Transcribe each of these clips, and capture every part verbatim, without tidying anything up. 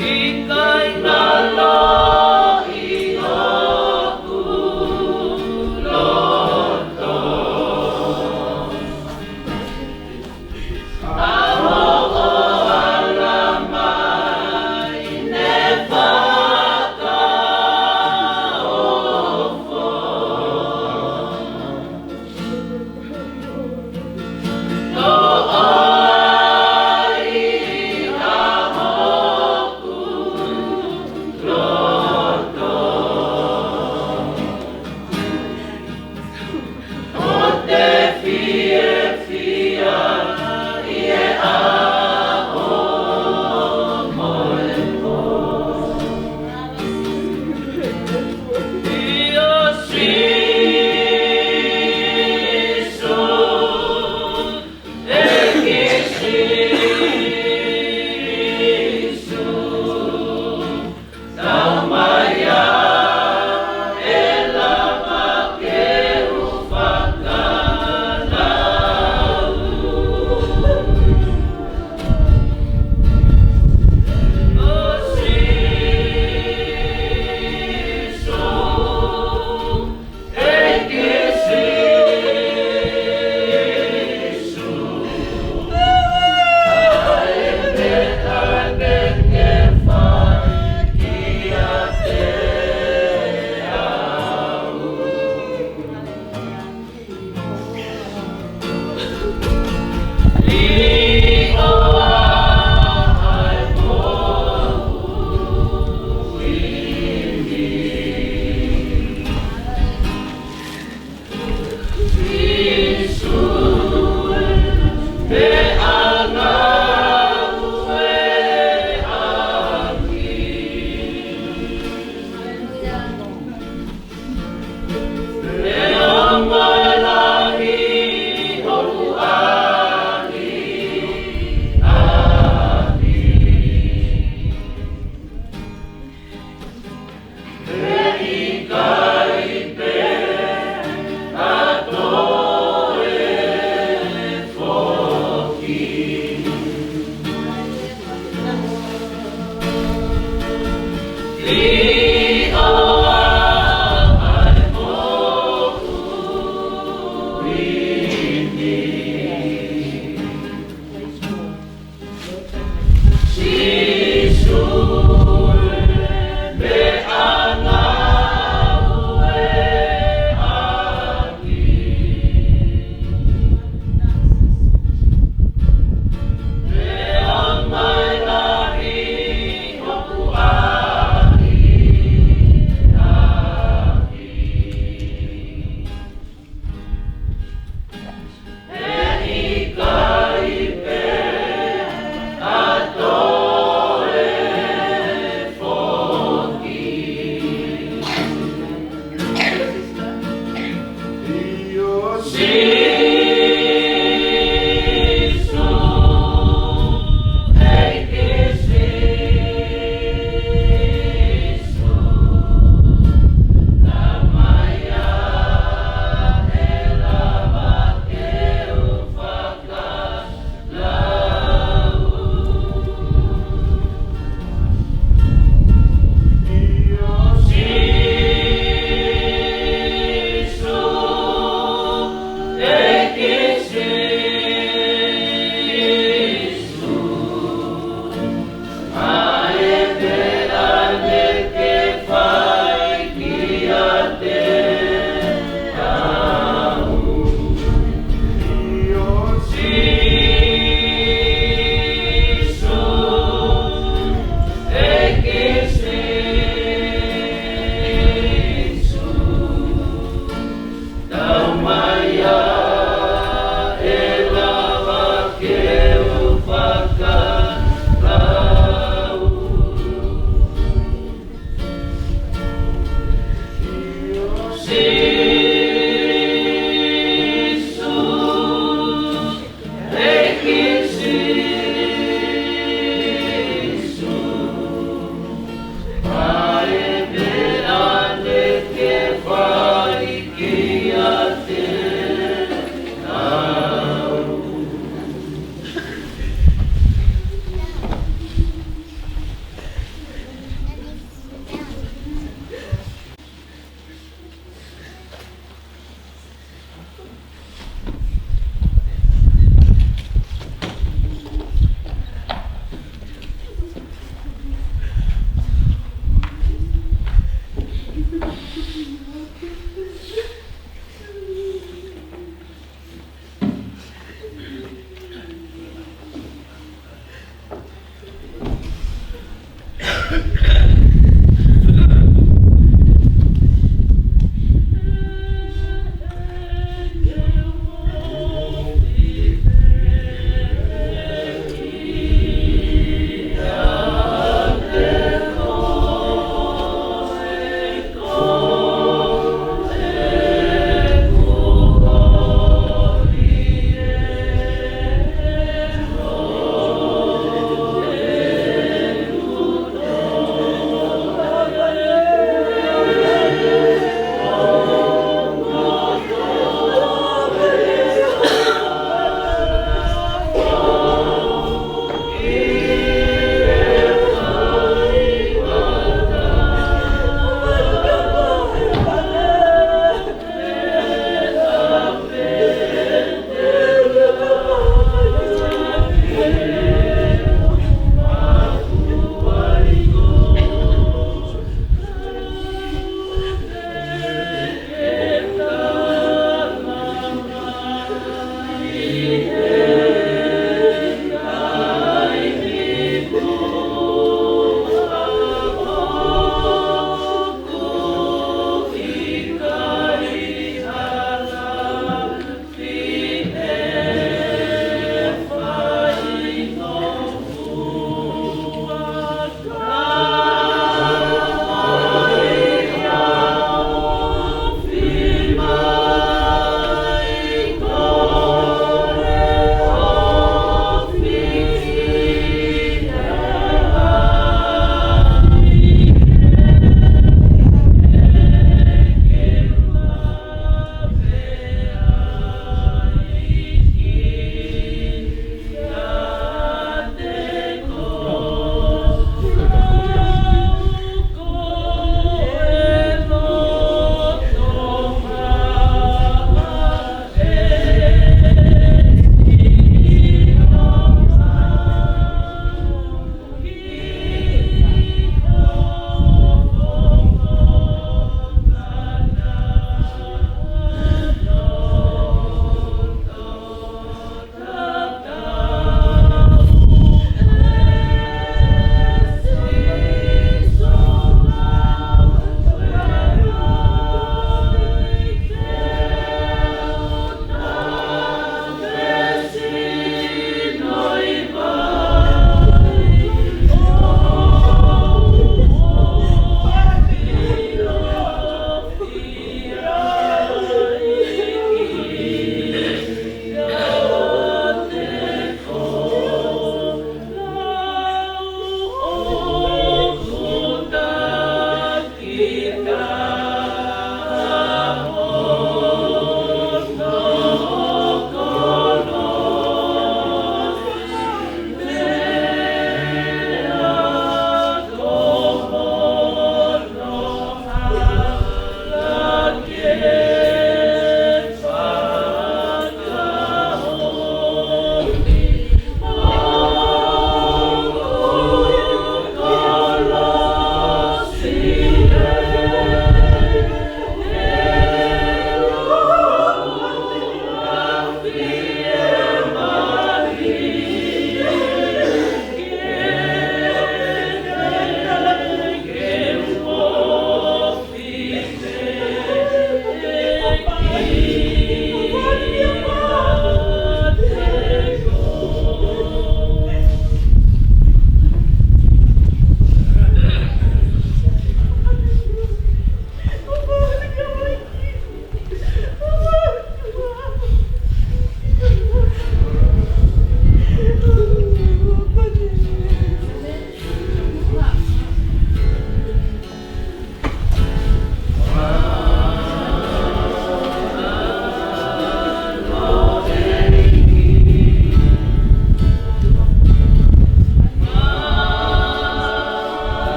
ʻIkai ngalo ʻi hoku loto. ʻA hoʻo ala mai ne fakaofo.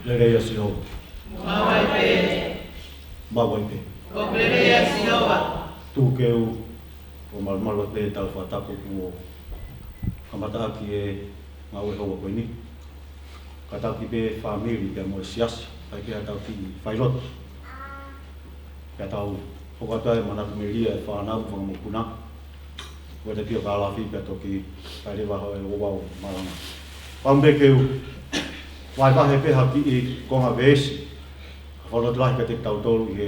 Lelei ʻa Sihova. Maʻu ai pē. Maʻu ai pē. Ko e lelei ʻa Sihova. Tuku ke u ʻo malumalu pē tau fakatapu kuo kamataʻaki e ngāue houa ko eni. Kātaki pē fāmili pea mo e siasi, ʻai pē ʻa e tau kiʻi failotu. Pea tau hoko atu ai e manatu melie ʻa e fānau mo e fanga mokopuna. Ko e tau kiʻi ʻo kālafi pea toki fai leva hoʻo ouau malanga. Pau pē ke u vahevahe pē ha kiʻi konga veesi. Ka folotu lahi kiate kitautolu ʻi he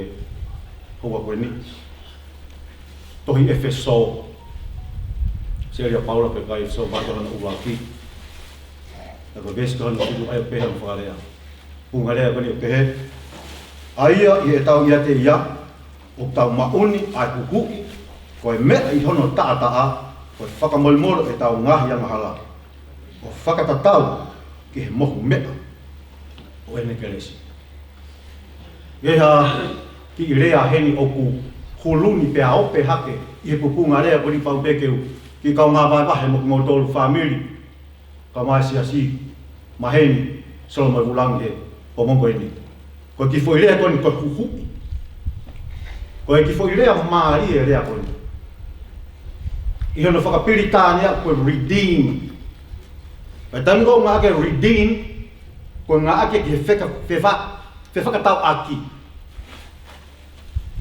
houa ko eni. Tohi ʻEfesō. Seli ʻa Paula pē ki he kau ʻEfesō, vahe hono ʻuluaki. Pea ko e veesi ko hono fitu ʻoku pehē hono fakalea. Kupuʻi lea ko eni ʻoku pehē: ʻA ia ʻi heʻetau ʻiate ia, ʻoku tau maʻu ni ʻa e huhuʻi, ko e meʻa ʻi hono taʻataʻa, ko e fakamolemole ʻetau ngaahi angahala, ʻo fakatatau ki he mohu meʻa ʻo ʻene kelesi. ʻI he kiʻi lea heni ʻoku hulu ni pea ope hake ʻi he kupuʻi lea ko eni, pau pē ke u kiʻi kaungā vahevahe mo kimoutolu fāmili, kaungā siasi, maheni, Solomone Vulangi he pongipongi ko eni. Ko e kiʻi foʻi lea ko eni ko e huhuʻi. Ko e kiʻi foʻi lea mālie e lea ko eni. ʻI hono fakapilitānia ko e redeem. Pea taimi ʻoku ngāueʻaki e redeem, ko e ngāueʻaki ki he feka-, fefa-, fefakatauʻaki.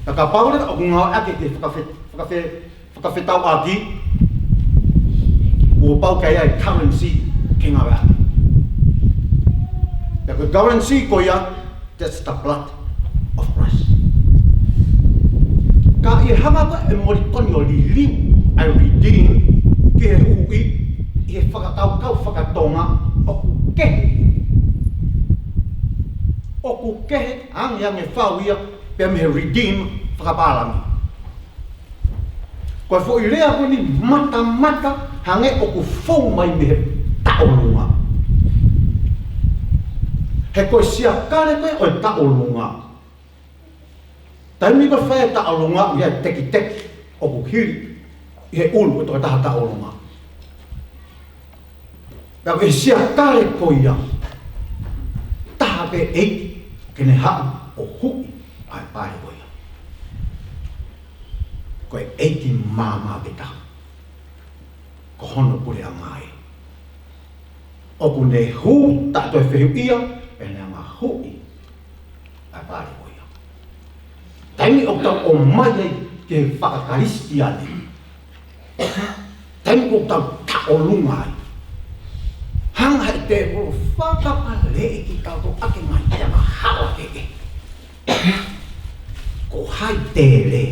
Ka kapau leva ʻoku ngāueʻaki ke fakafe-, fakafe-, fakafetauʻaki, kuo pau ke ʻi ai e currency ke ngāueʻaki. Pea ko e currency ko ia, that's the blood of Christ. Ka ʻi he hanga ko ē ʻe Molitoni ʻo liliu ʻa e redeem ki he huhuʻi, ʻi he fakakaukau faka-Tonga, ʻoku kehe. ʻOku kehe angeange fau ia pea mei he redeem fakapālangi. Ko e foʻi lea ko eni matamata hangē ʻoku fou mai mei he taʻolunga. He ko e siakale ko ē ʻo e taʻolunga. Taimi ko ē fai e taʻolunga, ʻoku ʻi ai e tekiteki ʻoku hili ʻi he ʻulu ʻo e tokotaha taʻolunga. Pea ko e siakale ko ia, taha pē ʻeiki ke ne haʻu ʻo huʻi ʻa e pale ko ia. Ko e ʻEiki māmā pē taha. Ko hono puleʻanga ē. ʻOku ne hū taʻe toe fehuʻia, pea ne hanga huʻi ʻa e pale ko ia. Taimi ʻoku tau ʻomai ai ki he fakakalisitiane, taimi ʻoku tau taʻolunga ai, hanga ʻe he tēvolo ʻo fakapaleʻi kitautolu ʻaki e ngaahi angahala kehekehe. Ko hai tele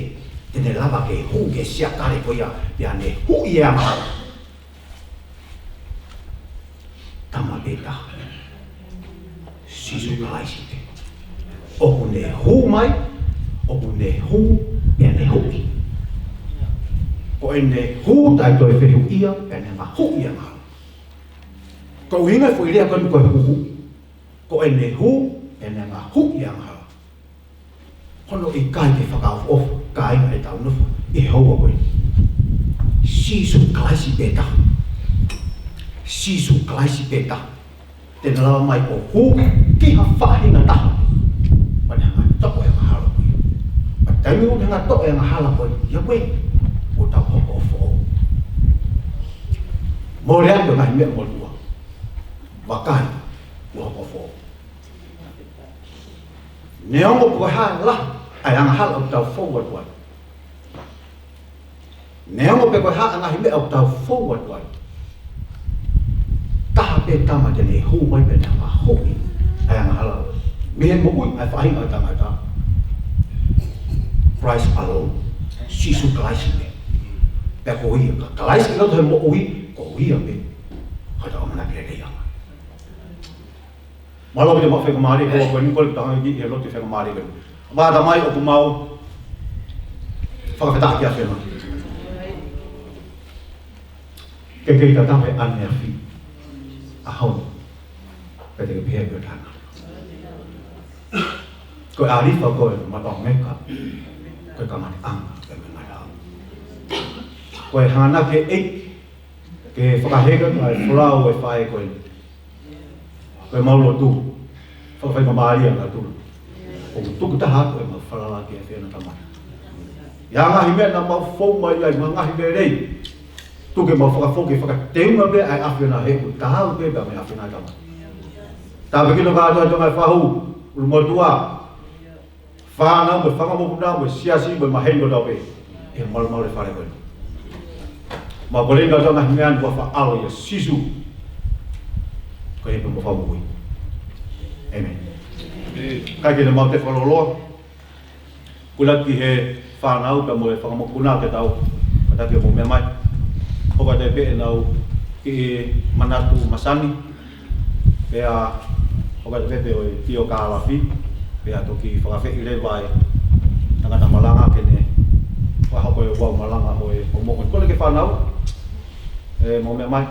te ne lava ke hū ki he siakale ko ia, pea ne huʻi e angahala? Tama pē taha. Sīsū Kalaisi pē. ʻOku ne hū mai, ʻoku ne hū, pea ne huʻi. Ko ʻene hū taʻe toe fehuʻia, pea ne hanga huʻi e angahala. Ko e ʻuhinga e foʻi lea ko eni ko e huhuʻi. Ko ʻene hū, pea ne hanga huʻi e angahala. Hono ʻikai ke fakaʻofoʻofa, kāinga ʻetau nofo ʻi he houa ko eni. Sīsū Kalaisi pē taha. Sīsū Kalaisi pē taha te ne lava mai ʻo hū ki ha faʻahinga taha. Pea ne hanga toʻo e angahala ko ia. Pea taimi ʻoku ne hanga toʻo e angahala ko ia, ʻoku tau hoko ʻo foʻou. Mole atu e ngaahi meʻa motuʻa. Vakai, ua ko fo. Neongo pe ko e hā e lahi ʻa e angahala ʻoku tau fou atu ai. Neongo pe ko e hā e ngaahi meʻa ʻoku tau fou atu ai. Taha pē tama te ne hū mai pea ne hanga ʻo hoʻi ʻa e angahala mei he moʻui ʻa e faʻahinga ʻo e tangata. Christ alone. Sīsū Kalaisi pē. Pea ko ia, ka Kalaisi ʻi loto he moʻui, ko ia pē. Ka tau mana pē ia. Mālō pē te mau fakamālō, ko e kole ʻeni, kole ke tau hanga ʻo kiʻi lotu fakamālō pē. Tamai, ʻoku mau fakafetaʻi ki he ʻAfiona. Ke ke tatau he ʻaneafi. ʻAho ni. Pea te ke pehē ki he tangata. Ko e ʻAlifa koe, mo e ʻOmeka. Ko e kamataʻanga, pea mo e ngataʻanga. Ko e hanga ke ʻEiki ke fakaheka ʻa e folau ʻo e faʻē ko eni. Ko ʻemau lotu, fakafaingamālie ʻa e lotu. ʻOku tuku taha atu ʻemau falala ki he ʻAfiona Tamai. ʻI he ngaahi meʻa naʻa mau fou mai ai, mo e ngaahi lelei. Tuku ke mau fakafoki, fakateunga pē ʻa e ʻAfiona he ʻoku taau pē pea mo e ʻAfiona Tamai. Tāpuekina kātoa e ngaahi fahu, ʻulumotuʻa, fānau mo e fanga mokopuna mo e siasi mo e maheni kotoa pē ʻi he malumalu ʻo e fale ko eni. Mau kole ʻeni kātoa ngaahi meʻa ni ʻi he huafa ʻo Sīsū. Ko ia pē homau Fakamoʻui. ʻĒmeni. Kae kehe, mau toe fakalōloa. Kole ki he fānau pea mo e fanga mokopuna ke tau kātaki ʻo mou meʻa mai. Hoko atu pē ʻenau kiʻi manatu masani. Pea hoko atu pē ʻo e pio kālafi, pea toki fakafeʻiloaki ʻa e tangata malanga ke ne fakahoko e ouau malanga ʻo e homework. Kole ki he fānau, ʻe mou meʻa mai.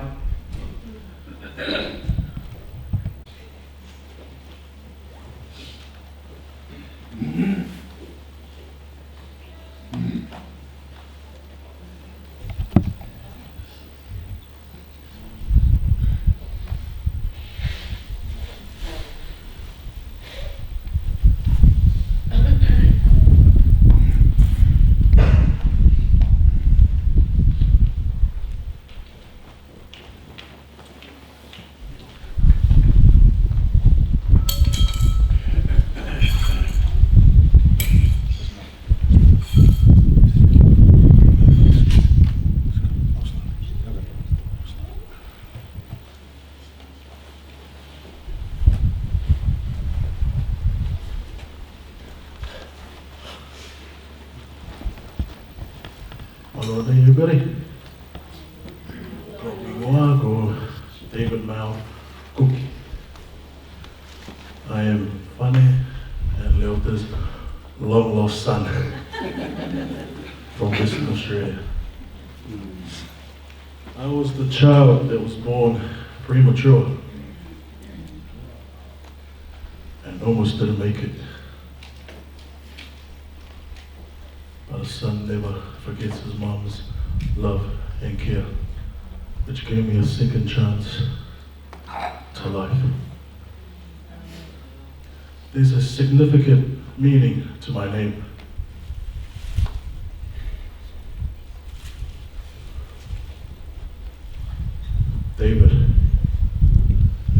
Mālō, thank you, Billy. Ko hoku hingoa ko David Mel Kuki. I am Fane and Leota's long lost son from Western Australia. I was the child that was born premature and almost didn't make it. But a son never forgets his mom's love and care, which gave me a second chance to life. There's a significant meaning to my name. David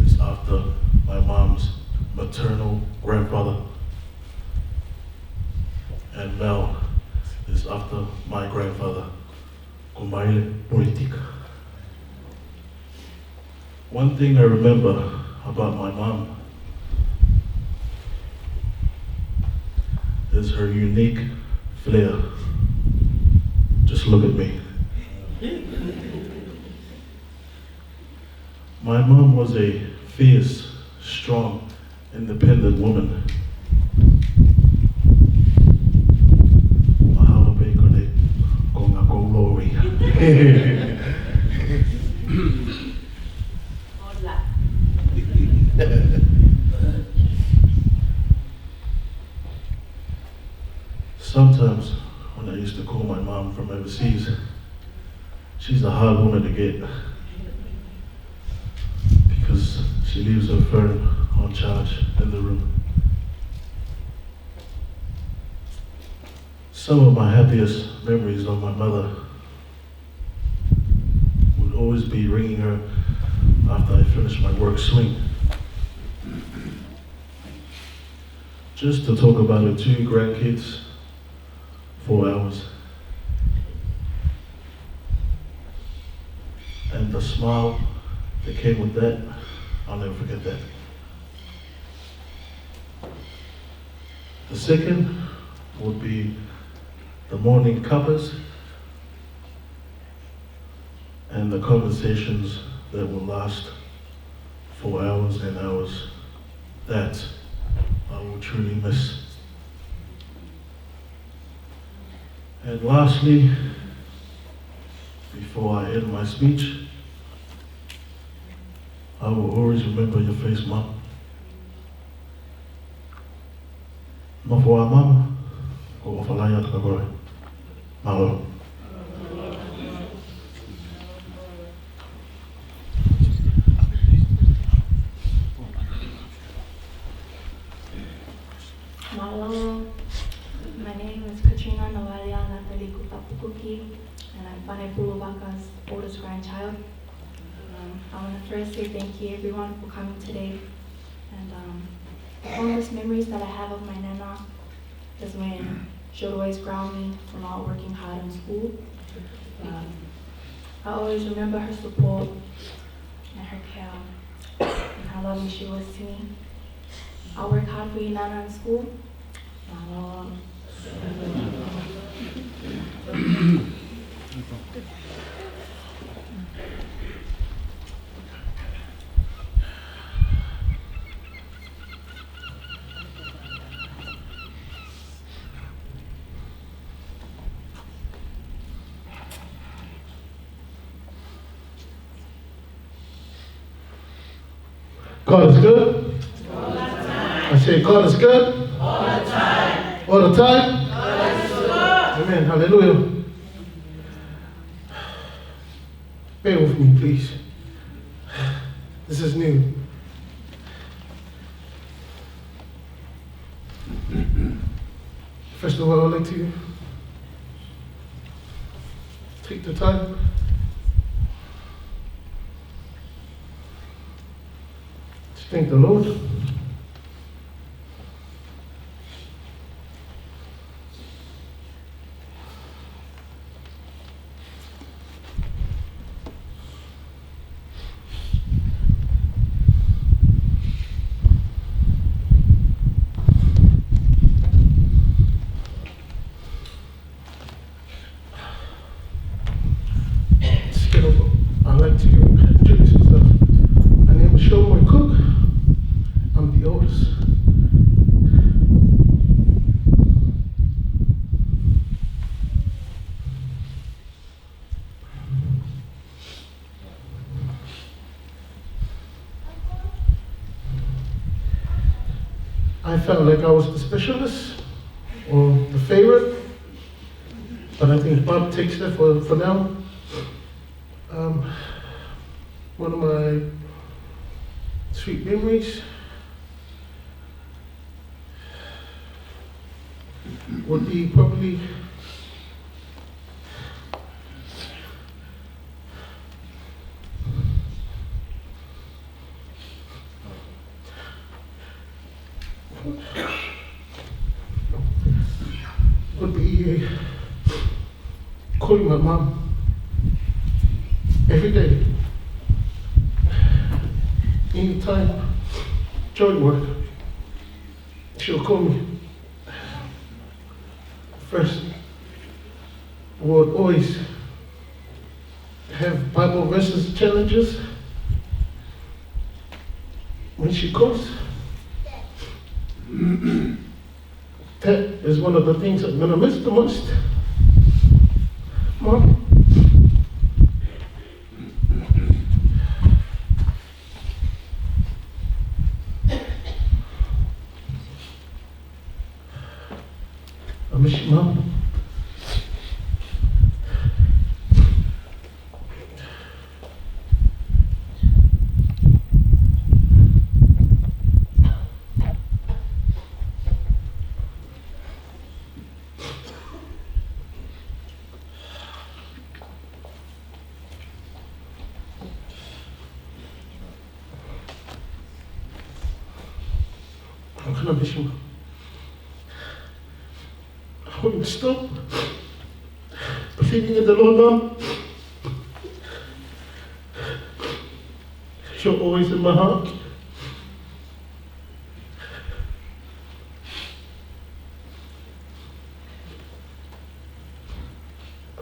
is after my mom's maternal grandfather, and Mel is after my grandfather, ko Maile Politika. One thing I remember about my mom is her unique flair. Just look at me. My mom was a fierce, strong, independent woman. Mahalo pē ko e konga kouloi. Sometimes when I used to call my mom from overseas, she's a hard woman to get because she leaves her phone on charge in the room. Some of my happiest memories of my mother would always be ringing her after I finish my work. Swing. Just to talk about her two grandkids for hours. And the smile that came with that, I'll never forget that. The second would be the morning cuppas and the conversations that will last for hours and hours. That I will truly miss. And lastly, before I end my speech, I will always remember your face, Mum. Nofo ā, Mum, ʻoku ou ʻofa lahi atu kia koe. Mālō. Mālō. My name is Katrina Noelia Nataliku Tapukuki, and I'm Fane Puluvaka's oldest grandchild. Um, I wanna first say thank you everyone for coming today. And, um, the fondest memories that I have of my nana is when she would always ground me for not working hard in school. Um, I always remember her support and her care and how loving she was to me. I work hard for you, Nana, in school. Mālō. God is good. I say, God is good. All the time. Amen. Hallelujah. Bear with me, please. This is new. First of all, I'd like to take the time to thank the Lord. Skittle, I'd like to introduce myself. My name is Showboy Cook. I'm the oldest. I felt like I was the specialist or the favorite, but I think Bob takes that for, for now. Um, one of my sweet memories would be probably would be calling my mom every day. Anytime during work, she'll call me. First, would always have Bible verses challenges when she calls. That is one of the things I'm gonna miss the most. Mom. I miss you, Mom. Kana mishima. I won't stop believing in the Lord, Mum. You're always in my heart.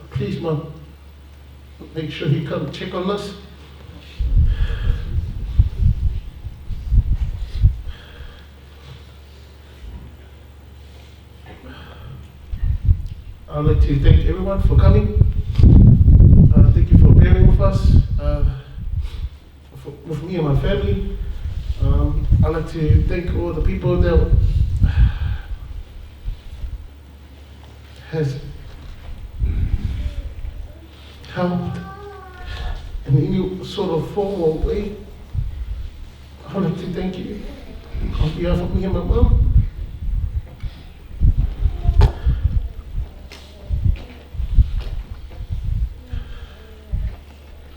Please, Mum, make sure you come check on us. I'd like to thank everyone for coming. Uh, thank you for bearing with us. Uh, for, with me and my family. Um, I'd like to thank all the people that has helped in any sort of form or way. I'd like to thank you on behalf of me and my mom.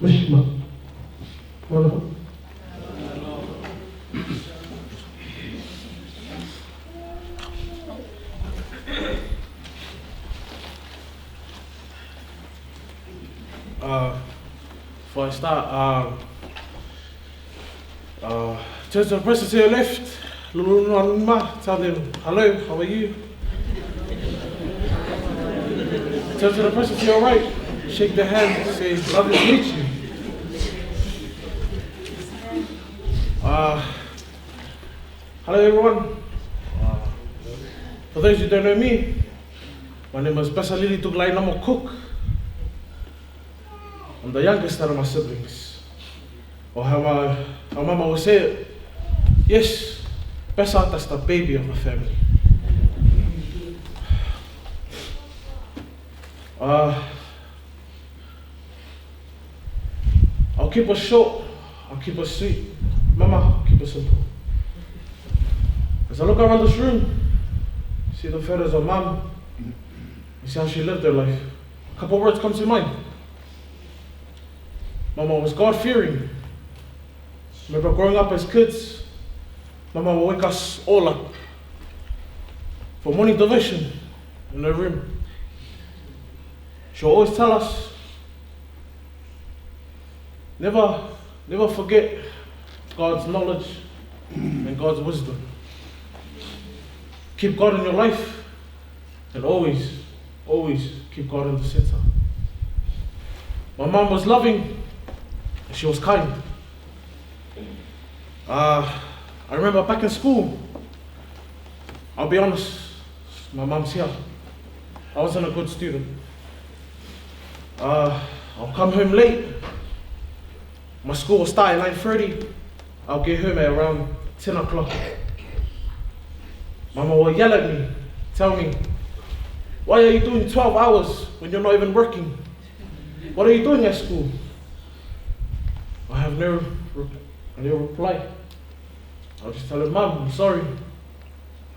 Mishima. Mālō. Uh, before I start, um, uh, turn to the person to your left, lulululu anuma, tell them, "Hello, how are you?" Turn to the person to your right, shake their hand, say, "Lovely to meet you." Uh, hello, everyone. Uh, for those who don't know me, my name is Pesalili Tukulai Namo Cook. I'm the youngest out of my siblings. Or how my, how Mama would say it, yes, Pesa, that's the baby of the family. Uh, I'll keep it short, I'll keep it sweet. Mama, I'll keep it simple. As I look around this room, see the photos of Mum, and see how she lived her life, a couple of words come to mind. Mama was God-fearing. Remember growing up as kids, Mama would wake us all up for morning devotion in her room. She'll always tell us, never, never forget God's knowledge and God's wisdom. Keep God in your life and always, always keep God in the center. My mom was loving and she was kind. Uh, I remember back in school, I'll be honest, my mum's here. I wasn't a good student. Uh, I'll come home late. My school will start at nine thirty. I'll get home at around ten o'clock. Mama will yell at me, tell me, "Why are you doing twelve hours when you're not even working? What are you doing at school?" I have no, re- no reply. I'll just tell her, "Mum, I'm sorry.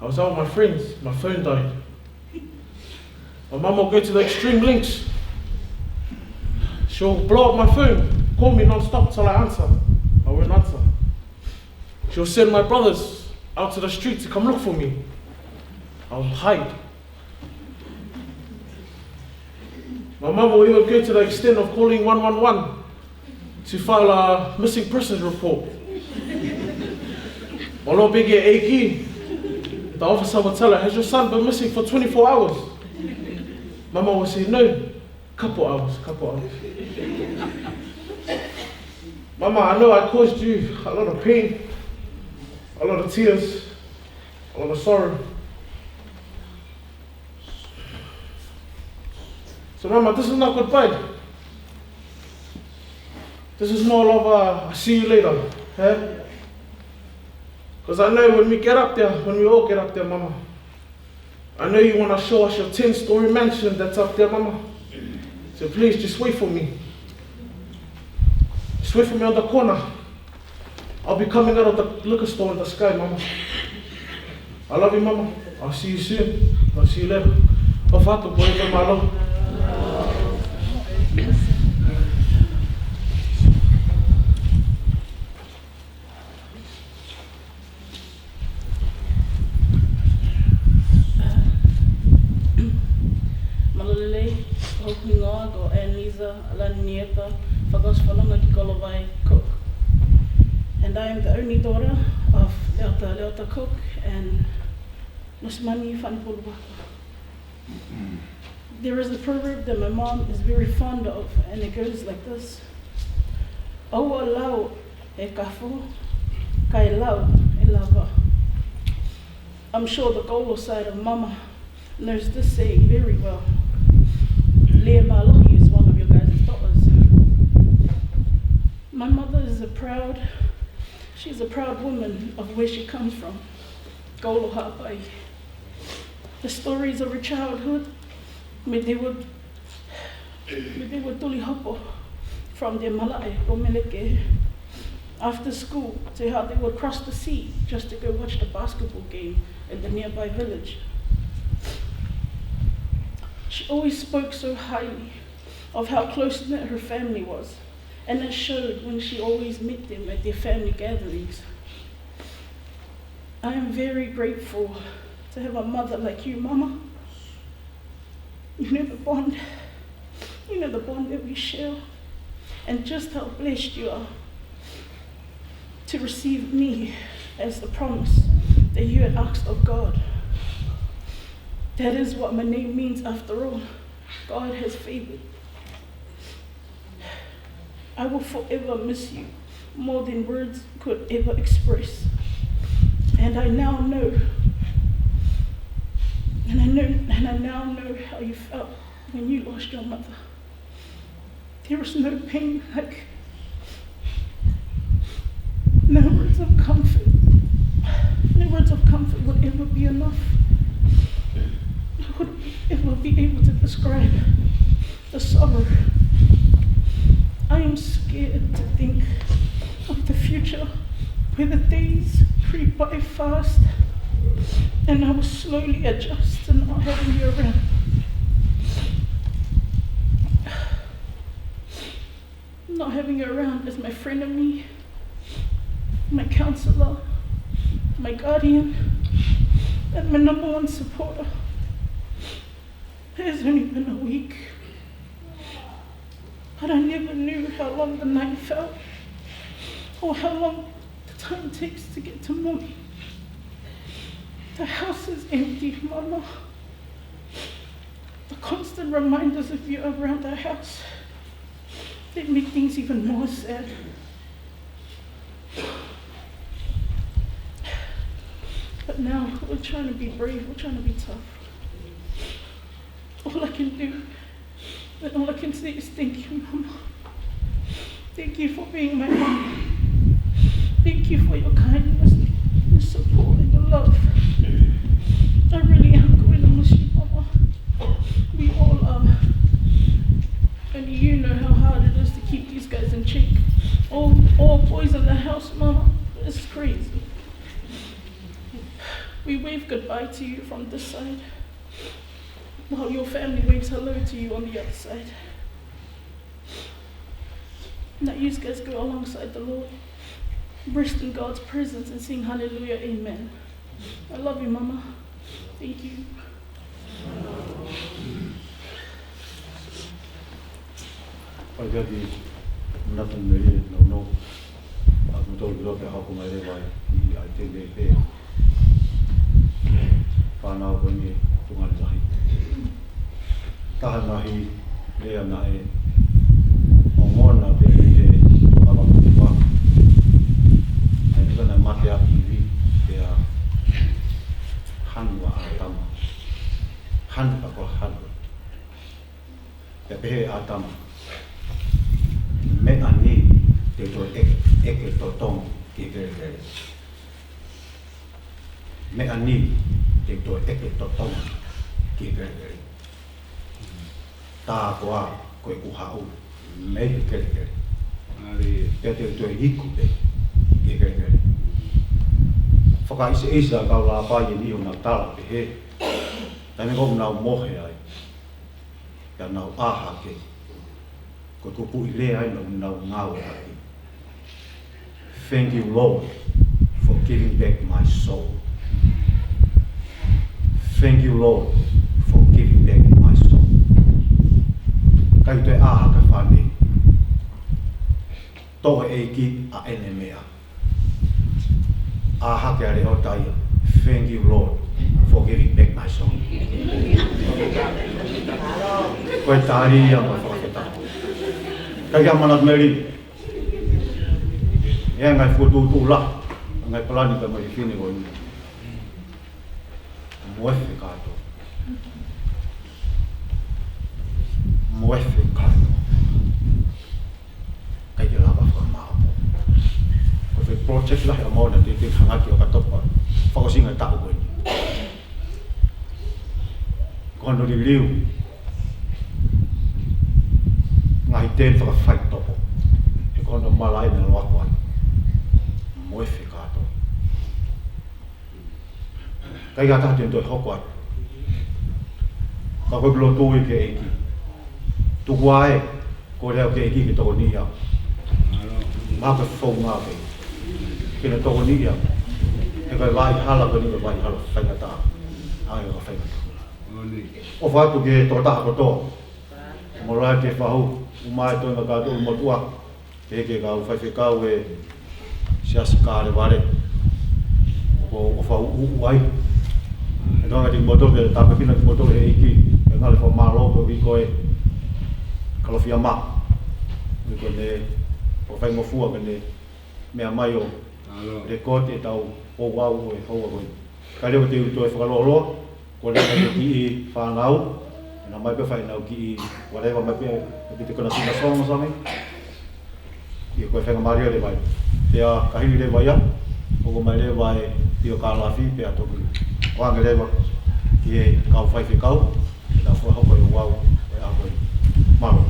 I was out with my friends. My phone died." My mum will go to the extreme lengths. She'll blow up my phone, call me non-stop till I answer. I won't answer. She'll send my brothers out to the street to come look for me. I'll hide. My mum will even go to the extent of calling one one one to file a missing persons report. Olo piki e ʻEiki, the officer will tell her, "Has your son been missing for twenty-four hours?" Mama will say, "No, couple hours, couple hours." Mama, I know I caused you a lot of pain, a lot of tears, a lot of sorrow. So, Mama, this is not goodbye. This is more of a, a see you later, eh? 'Cause I know when we get up there, when we all get up there, Mama, I know you wanna show us your ten-story mansion that's up there, Mama. So please, just wait for me. Just wait for me on the corner. I'll be coming out of the liquor store in the sky, Mama. I love you, Mama. I'll see you soon. I'll see you later. ʻOfa atu, ko e mālō. Lanieta Fakaʻosi Fononga ki Kolovai Cook. And I am the only daughter of Leota Leota Cook and Nosimani Fanipuluaka. There is a proverb that my mom is very fond of, and it goes like this. ʻOua lau e kafo, kae lau e lava. I'm sure the Golo side of Mama knows this saying very well. Lea Malohi is one of your guys' daughters. My mother is a proud, she's a proud woman of where she comes from. Golo Haʻapai. The stories of her childhood, mei te ua, mei te ua tuli hopo from their malaʻe ʻo Meleke after school to how they would cross the sea just to go watch the basketball game in the nearby village. She always spoke so highly of how close-knit her family was, and it showed when she always met them at their family gatherings. I am very grateful to have a mother like you, Mama. You know the bond, you know the bond that we share, and just how blessed you are to receive me as the promise that you had asked of God. That is what my name means after all. God has favored. I will forever miss you more than words could ever express. And I now know, and I know, and I now know how you felt when you lost your mother. There is no pain like, no words of comfort, no words of comfort would ever be enough. I would ever be able to describe the sorrow. I am scared to think of the future where the days creep by fast and I will slowly adjust to not having you around. Not having you around as my frenemy, my counselor, my guardian, and my number one supporter. It has only been a week, but I never knew how long the night felt or how long the time takes to get to morning. The house is empty, Mama. The constant reminders of you around the house, they make things even more sad. But now we're trying to be brave, we're trying to be tough. All I can do, and all I can say is thank you, Mama. Thank you for being my mom. Thank you for your kindness, your support, and your love. I really am going to miss you, Mama. We all are. And you know how hard it is to keep these guys in check. All, all boys in the house, Mama. It's crazy. We wave goodbye to you from this side, while your family waves hello to you on the other side. Now you guys go alongside the Lord, rest in God's presence and sing hallelujah, amen. I love you, Mama. Thank you. Paiaki, nothing really, no, no. A mo tolu loa pē hoko mai leva i ai te me pe. Fānau ko ni tunga ni lahi. Taha lahi, lea naʻe ongona pē he kava kupa. Ai ni kana mate a pivi, pea hanu a ʻĀtama. Hanu a ko hanu. Pea pehē ʻe ʻĀtama, meʻa ni te u toe ʻeke, ʻeke totongi ki he kelekele. Meʻa ni te u toe ʻeke totongi ki he kelekele. Tā koā ko ʻeku haʻu mei he kelekele. Pea te u toe iku pē ki he kelekele. Fakaʻiseʻisa kau lāpai eni ʻo nau tala pehē. Taimi ko ē ʻoku nau mohe ai. Pea nau ʻā hake. Ko e kupuʻi lea ʻa ia ʻoku nau ngāueʻaki. Thank you, Lord, for giving back my soul. Thank you, Lord, for giving back my soul. ʻIkai toe ʻā hake ʻa fānau. Toʻo ʻe he ʻEiki ʻa ʻene meʻa. ʻĀ hake ʻa Leota ia. Thank you, Lord, for giving back my son. Ko e tali ia mo e fakafetaʻi. Kae ʻikai ke manatu Meli. ʻE ngaahi fokotuʻutuʻu lahi, ngaahi palani ka mai fine ko eni. Moefe kātoa. Moefe kātoa. ʻIkai ke lava fakamāʻopoʻopo. Ko e project lahi ʻa Moana te te hangaki ʻo katopa. Fakaʻosinga taʻu ko eni. Ko hono liliu. Ngaahi tēni fakafaitoʻo. He ko hono malaʻe ne loa ko ai. Moefe kātoa. ʻIkai ha taha te ne toe hoko atu. Ka ko e lotu ia ki he ʻEiki. Tuku ā e, ko e lea ki he ʻEiki ke tokoniʻi au. Mahalo ko e founga pē. Ke ne tokoniʻi au. He ko e vaʻa hala ko eni ko e vaʻa hala faingataʻa. ʻAi ʻo faingataʻa. ʻOfa atu ki he tokotaha kotoa. Mo e lahi e fahu, ʻumaʻā e toenga kātoa ʻo e motuʻa. Ke ke kau faifekau e Siasi Kalevale. Ko e ʻofa ʻuʻuʻu ai. ʻE toenga kimoutolu ke tāpuekina kimoutolu ʻe he ʻEiki. ʻE ngale fakamālō koeʻuhi ko e Kalofiama. Koeʻuhi ko ʻene, ko e faingofua ko ʻene meʻa mai ʻo lekooti ʻetau ouau ʻo e houa ko eni. Kae leva te u toe fakalōloa, ko e leva e kiʻi fānau, naʻa mai pē fai ʻenau kiʻi, ko e leva mai pē, ʻe piti kona sina song, song. ʻIo ko e faingamālie leva ia. Pea ka hili leva ia, ʻoku ʻomai leva e pio kalafi, pea toki ʻoange leva ki he kau faifekau, ʻenau fakahoko e ouau, e ʻaho ko eni. Mālō.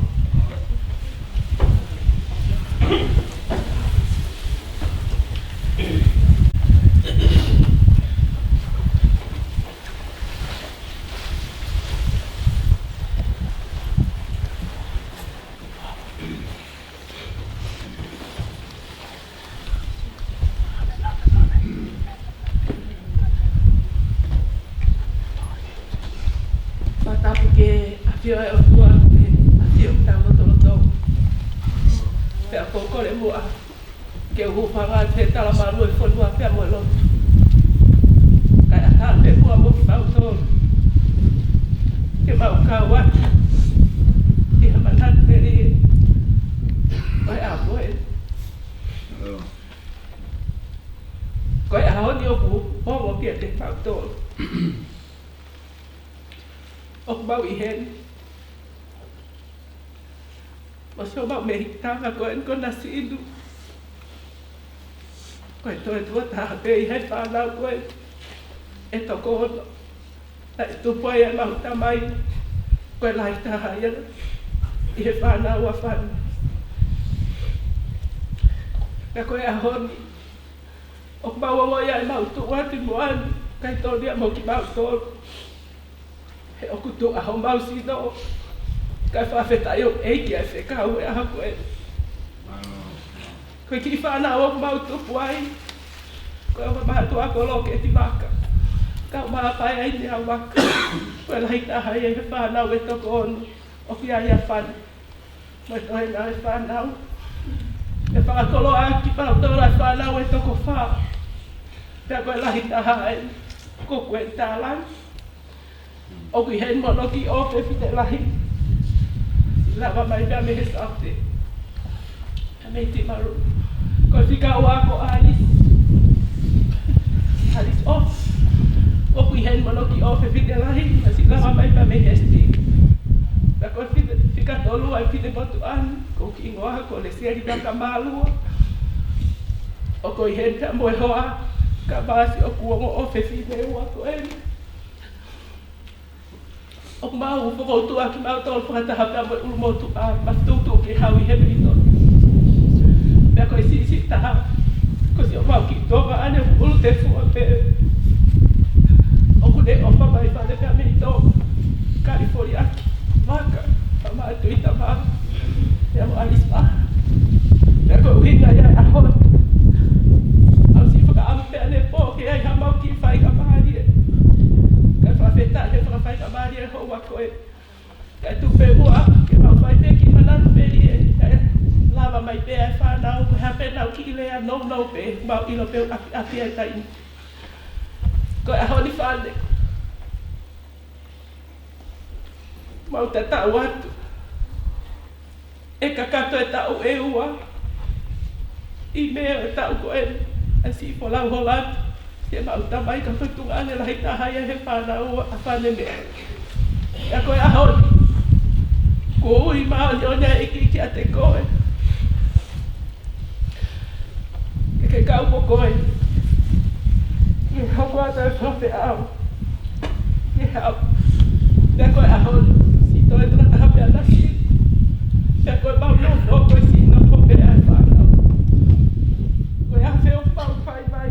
Fakatapu ki he ʻafio ʻa e ʻOtua, ki he ʻafio ʻi hotau lotolotonga. Pea ʻoku ou kole muʻa ke u hūfanga atu he talamalu ʻo e fonua pea mo e lotu. Kae ʻatā pē muʻa mo kimautolu ke mau kau atu ʻi he manatu melie ʻo e ʻaho ko eni. Ko e ʻaho ni ʻoku ongo kiate kimautolu. ʻOku mau ʻi heni. Mo siʻomau mehikitanga ko eni ko Nasiʻinu. Ko e toe tuʻo taha pē ʻi he fānau ko eni ʻe toko ono. Naʻe tupu ai ʻemau tamai, ko e lahi taha ia ʻi he fānau ʻa Fani. Pea ko e ʻaho ni, ʻoku mau ongoʻi ʻemau tuʻu atu ʻi muʻa ni, kae tonu ia mo kimautolu. He ʻoku tuʻa homau sino, kae fakafetaʻi ʻoku ʻEiki ʻa e fekau ʻo e ʻaho ko eni. Ko e kiʻi fānau ʻoku mau tupu ai, ko e ongo mātuʻa ko Loketi Vaka. Kau māpae ai ne au Vaka. Ko e lahi taha ia ʻi he fānau ʻe toko ono, ʻoku ʻi ai ʻa Fani. Mo e toenga ʻo e fānau. ʻE fakakoloa ʻaki kimautolu ʻa e fānau ʻe toko fā. Pea ko e lahi taha ai, ko Kueni Tālangi. ʻOku ʻi heni mo hono kiʻi ʻofefine lahi. Lava mai pea mei he Saute. Pea mei Timaru. Ko e fika ua ko ʻAlisi. ʻAlisi ʻo. ʻOku ʻi heni mo hono kiʻi ʻofefine lahi. Naʻe siʻi lava mai pea mei he Siti. Pea ko e fika, fika tolu ʻa e fine motuʻa ni. Ko e kiʻi hingoa ko Lesieli Vakamālua. ʻOku ʻi heni pea mo e hoa. Ka masi ʻoku ongo ʻofefine ua ko eni. ʻOku mau fokoutua kimautolu fakataha pea mo e ʻulumotuʻa, ma tutu ke hau ʻi he mei Tonga. Pea ko e siʻisiʻi taha, ko siʻomau kiʻi Tonga ʻane ʻoku ʻulu te fua pē. ʻOku ne ʻofa mai fale pea mei Tonga. Kalifoliaki, Vaka, Pama Tuitama. Pea mo ʻAlisi Vaka. Pea ko e ʻuhinga ia ʻa e ʻaho ni. ʻOsi fakaʻamu pea ne pō ke ʻai hamau kiʻi faingamālie. Kae fakafetaʻi he fakafaingamālie houa ko ē. Kae tuku pē muʻa ke mau fai pē Nounou pē, mau ʻilo pē ʻoku ʻapiʻapi ʻa e taimi. Ko e ʻaho ni, fānau, mau tatau atu. ʻE kakato e taʻu ʻe ua ʻi Mē ʻo e taʻu ko eni, ʻa siʻi folau holo atu ke mau tamai ka ko e tuongaʻane lahi taha ia he fānau ʻa Fane Mē. Ka ko e ʻaho ni, kuo ui māʻoniʻoni ʻa e ʻEiki kiate koe ke ke kau mo koe. Ke hoko atu e fakafeʻao. Ke hau. Pea ko e ʻaho ni, siʻi toe tangata ha pea nasi. Pea ko e mau nofo, ko e siʻi nofo pē ʻa e fānau. Ko e afe ʻoku mau fai mai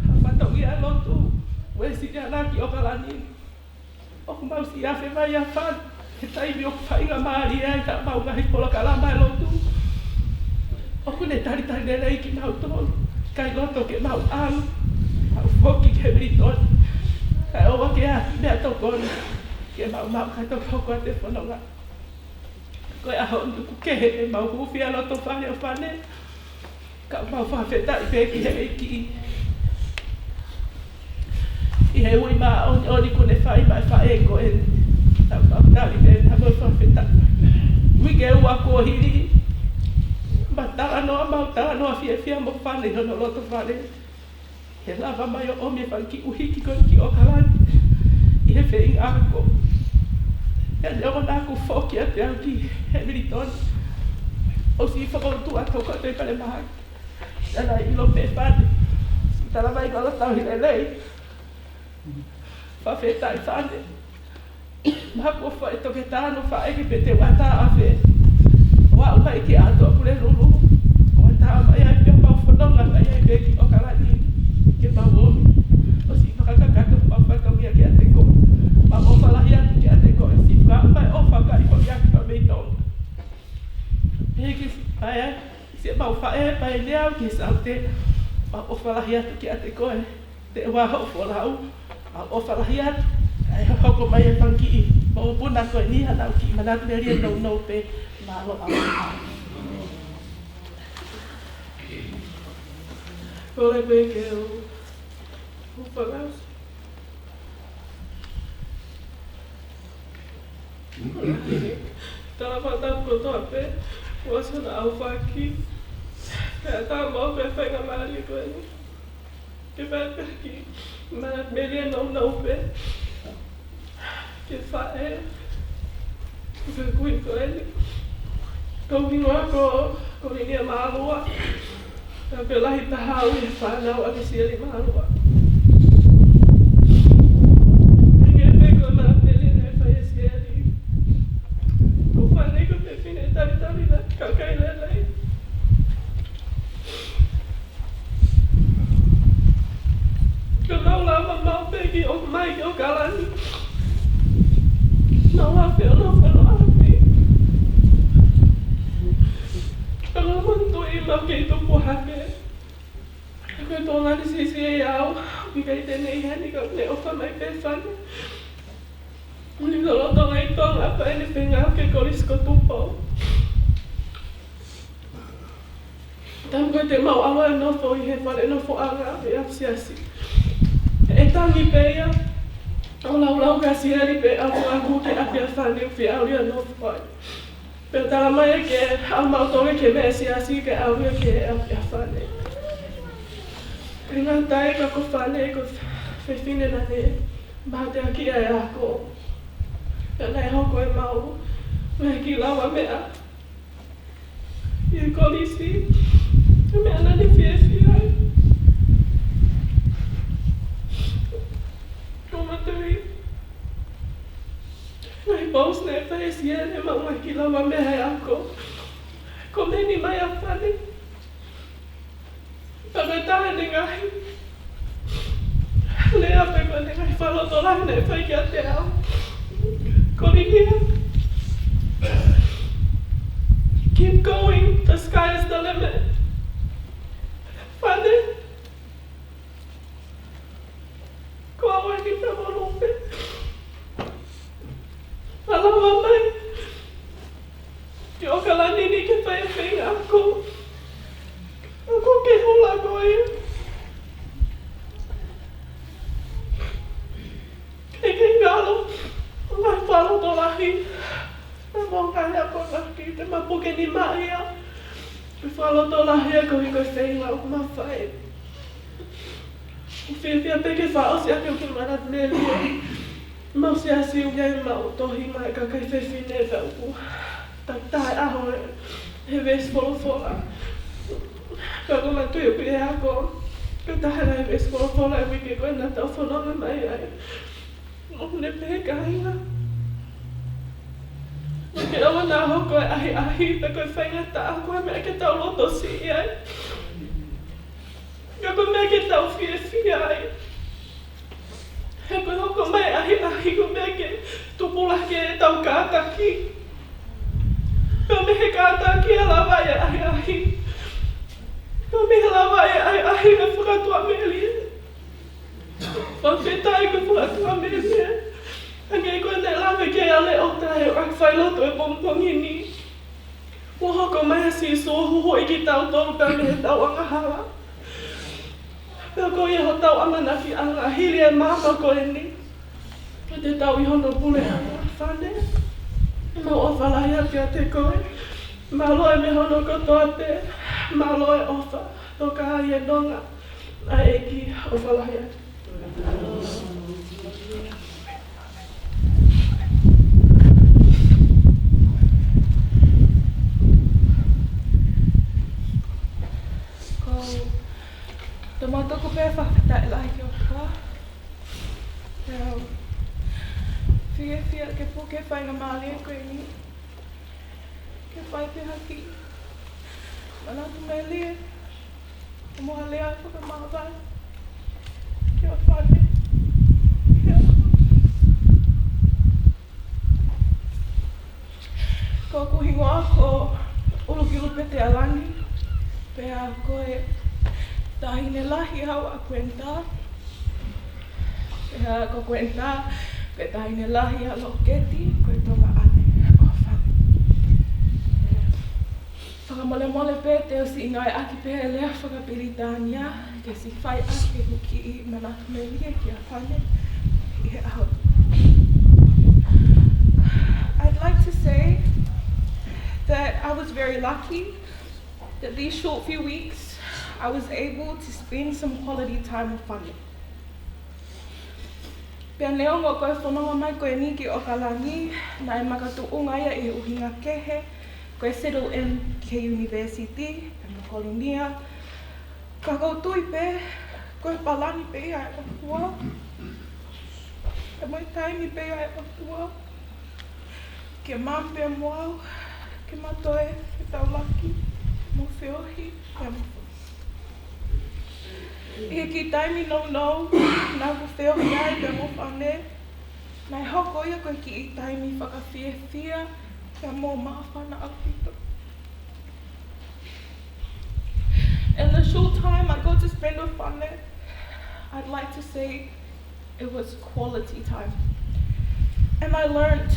ha fatongia lotu, ko e siʻi ʻaho ni ki ʻOkalani. ʻOku mau siʻi afe mai ʻa Fane, he taimi ʻoku faingamālie ai ʻetau ngaahi polokalama e lotu. ʻOku ne talitali lelei kimautolu, ʻikai loto ke mau ʻalu, mau foki ki Hamilton. Kae ʻoua ke ʻi ai ha kiʻi meʻatokoni ke mau maʻu kae toki hoko atu e fononga. Ko e ʻaho ni ʻoku kehe ʻemau hūfia loto fale ʻo Fane. Ka mau fakafetaʻi pē ki he ʻEiki ʻi he ui māʻoniʻoni kuo ne fai maʻa e faʻē ko eni. Ka mau tali pē ʻemau fakafetaʻi. Uike ua kuo hili, ma talanoa, mau talanoa fiefia mo Fane ʻi hono loto fale. He lava mai ʻo ʻomi e fanga kiʻi ʻuhiki ko eni ki ʻOkalani ʻi he feinga ako. Pea neongo naʻa ku foki atu au ki Hamilton, ʻosi fakautu atu au ka te pale mahaki. Naʻa na ʻilo pē Fane. Siʻi tala mai ka la tau hi lelei. Fakafetaʻi Fane. Mahalo ko e faʻē toketā hono faʻē ke pehē te u ʻatā afe. ʻO aʻu mai ki ʻAtoa Pulelulu. ʻO ʻatā mai ai pea mau fononga mai ai pē ki ʻOkalani ke mau ō. ʻOsi fakakakato mau fatongia kiate koe. Mau ʻofa lahi atu kiate koe. Siʻi fakaaʻu mai ʻofa ka i ko ia ki pa mei Tonga. Pehē ki siʻi pae ai, siʻemau faʻē pae ni au ki Saute. Mau ʻofa lahi atu kiate koe. Te ua hoʻo folau, ʻa ʻofa lahi atu, ʻa e hoko mai e fanga kiʻi mokopuna ko eni, ʻa ʻenau kiʻi manatu melie nounou pē, mālō ʻaupito. Kole pē ke u, u folau. Tala fakatapu kotoa pē, ʻosi hono ʻaufaki. Pea tā mau pē faingamālie ko eni. Ke fai pē kiʻi manatu melie nounou pē. Ke faʻē. Ke kui ko eni. Ko e hingoa ko, ko Linia Mālua. Pea ko e lahi taha au he fānau ʻa Sieli Mālua. Hangē pē ko e manatu melie naʻe fai ʻe Sieli. Ko Fane ko e fefine talitali lahi, kakai lelei. Ka nau lava maʻu pē ke ō mai ki ʻOkalani. Nau afe ʻo nau fano afi. Ka nau manatuʻi maʻu kei tupu hake. Ko e Tonga ni sisi e au, ʻikai te ne ʻi heni ka ne ʻofa mai pē Fane. Ni lolotonga ʻi Tonga pea ne feinga ke kolisi ko Tupou. Taimi ko ē te mau ʻalu ʻo nofo ʻi he fale nofoʻanga ʻi he siasi. ʻE tangi pē ia ʻo laulau kia Sieli pē ʻalu ʻo aʻu ki ʻapi ʻa Fane ʻoku fie ʻalu ia ʻo nofo ai. Pea tala mai ke ʻalu mautolu ki he meʻa siasi ke ʻalu ia ki he ʻapi ʻa Fane. Pea ngata ai ka ko Fane ko e fefine naʻa ne mateakiʻi ʻa e ako. Pea naʻe hoko ʻemau ngaahi kiʻi lavameʻa ʻi he kolisi, ko e meʻa naʻa ne fiefia ai. Ko e matuʻi ngaahi post naʻe fai ʻe Sieli ʻemau ngaahi kiʻi lavameʻa he ako. Ko e meʻa ni mai ʻa Fane. Pea ko e taha ʻene ngaahi lea pē ko ʻene ngaahi fakalotolahi naʻe fai kiate au. Ko Linia, keep going, the sky is the limit. Fane, ko au eni pē mo Lupe. Naʻa lava mai ki ʻOkalani ni ke fai e feinga ako. Ako ke hō Fakaloto lahi, naʻa mau ngaahi akonaki, te ma puke nima ia. Ko e fakaloto lahi ʻa e koeʻuhi ko e feinga ʻoku ma fai. ʻOku fiefia pē ke fakaʻosi ʻaki ʻo ke mana melie. Mau siasi ʻoku ʻi ai ʻemau tohi mai kakai fefine ka ʻoku takitaha ʻaho he veesi folofola. Ka ko ma tui ʻoku ʻi he ako. Ko e taha e veesi folofola ʻo e uike ko ē naʻa tau fononga mai ai. ʻOku ne pehē, kāinga, ʻoku ʻikai ke ʻaonga naʻa hoko e ʻahiʻahi pe ko e faingataʻa ko e meʻa ke tau lotosiʻi ai. Ka ko e meʻa ke tau fiefia ai. He ko e hoko mai e ʻahiʻahi ko e meʻa ke tupulaki ai ʻetau kātaki. Pea mei he kātaki ʻe lava ai e ʻahiʻahi. Pea mei he lava ai e ʻahiʻahi ʻe fakatuʻamelie. Fakafetaʻi ko e fakatuʻamelie. Hangē ko e naʻe lave ki ai ʻa Leota he ʻoku fai loto e pongipongi ni. Kuo hoko mai ʻa Sīsū ʻo huhuʻi kitautolu pea mei heʻetau angahala. Pea ko ia hotau ʻamanakiʻanga hili e māmani ko eni. Ko te tau ʻi hono puleʻanga, Fane. Mau ʻofa lahi atu kiate koe. Mālō e meʻa hono kotoa pē. Mālō e ʻofa. Toka ai e nonga. ʻA e ʻEiki, ʻofa lahi atu. Ko, tau mau tuku pē fakafetaʻi lahi ki he ʻOtua. Pea u fiefia ke puke e faingamālie ko eni. Ke fai pē ha kiʻi manatu melie, mo ha lea fakamāvae ki ho fānau. Ko hoku hingoa ko ʻUlukiʻulupetealangi, pea ko e taʻahine lahi au ʻa Kuenitā. Pea ko Kuenitā, ko e taʻahine lahi ʻa Loketi, ko e tuongaʻane ʻo Fane. Fakamolemole pē te u siʻi ngāueʻaki pē e lea fakapilitānia, ke siʻi fai ʻaki ʻeku kiʻi manatu melie kia Fane ʻi he ʻaho. I'd like to say that I was very lucky that these short few weeks I was able to spend some quality time with Fane. Pea neongo ko e fononga mai ko eni ki ʻOkalani, naʻe makatuʻunga ia ʻi he ʻuhinga kehe, ko e settle in ki he university, pea mo Kolonia. Ka ʻoku ou tui pē, ko e palani pē ia ʻa e ʻOtua. Pea mo e taimi pē ia ʻa e ʻOtua. Ke ma pē mo au, ke ma toe fetaulaki, mo feohi, pea mo ʻI he kiʻi taimi nounou naʻa ku feohi ai pea mo Fane, naʻe hoko ia ko e kiʻi taimi fakafiefia pea mo māfana ʻaupito. In the short time I got to spend with Fane, I'd like to say it was quality time. And I learned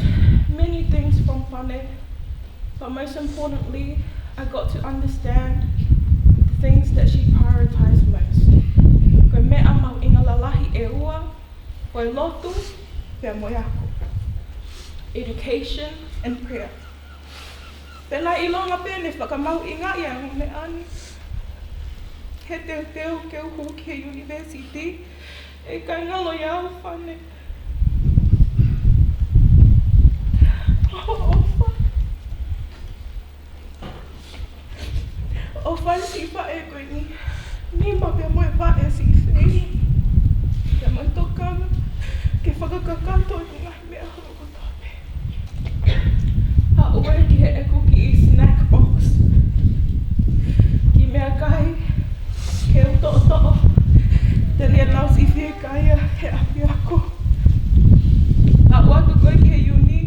many things from Fane, but most importantly, I got to understand the things that she prioritized most. Ko e meʻa mahuʻinga lalahi ʻe ua, ko e lotu, pea mo e ako. Education and prayer. Pea naʻe ʻilonga pē ne fakamahuʻingaʻi ʻa e meʻa ni. He teuteu ke u hū ki he university, ʻe ʻikai ngalo ia au Fane. ʻOfa. ʻOfa e siʻi faʻē ko eni. Nima pea mo e vaʻe siʻi fei. Pea mo e tokanga. Ke fakakakato e ngaahi meʻa holo kotoa pē. Haʻu ē ki heʻeku kiʻi snack box. Kiʻi meʻakai, ke u toʻotoʻo. Telia naʻa ku siʻi fiekaia he ʻapiako. Haʻu atu ko ē ki he uni,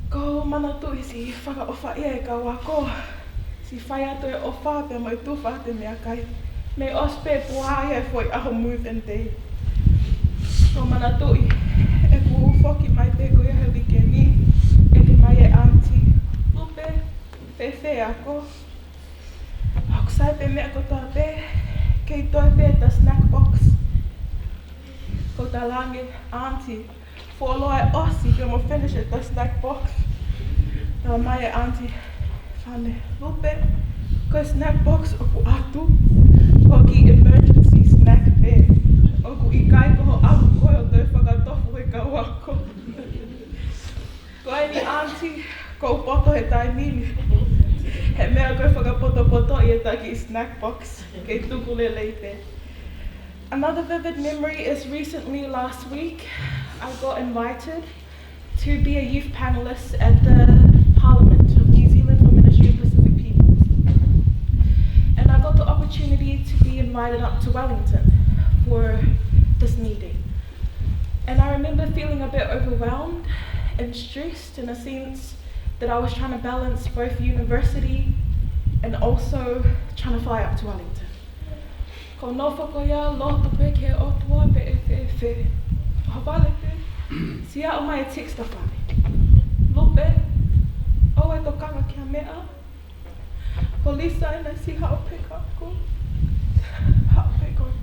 ʻoku ou manatuʻi siʻi fakaʻofaʻia e kau ako. Siʻi fai atu e ʻofa pea mo e tufa atu e meʻakai. Mei ʻosi pē puha ia e foʻi ʻaho move-in day. ʻOku ou manatuʻi ʻeku foki mai pē ko ia he uike ni, ʻeke mai e aunty, Lupe, fēfē ako? ʻOku sai pē meʻa kotoa pē, kei toe pē ta snack box. Ko e talaange, Aunty, Fuoloa ʻe ʻosi pea mo finish e snack box. Talamai ʻe Aunty Fane, Lupe, ko e snack box ʻoku ʻatu, ko e kiʻi emergency snack pē. ʻOku ʻikai ko hoʻo ʻalu koe ʻo toe fakatofu he kau ako. Ko eni Aunty, ʻoku ou poto he taimi ni. He meʻa ko e fakapotopoto ʻi he taki snack box. Kei tuku lelei pē. Another vivid memory is recently last week, I got invited to be a youth panelist at the Parliament of New Zealand for Ministry of Pacific Peoples. And I got the opportunity to be invited up to Wellington for this meeting. And I remember feeling a bit overwhelmed and stressed in a sense that I was trying to balance both university and also trying to fly up to Wellington. Ko e nofo ko ia, lotu pē ki he ʻOtua pe ʻe fēfē. ʻOhovale pē, siʻi aʻu mai e text ʻa Fane. Lupe, ʻoua ʻe tokanga ki ha meʻa. Ko Lisa ena, siʻi haʻu pē kia koe. Haʻu pē koe.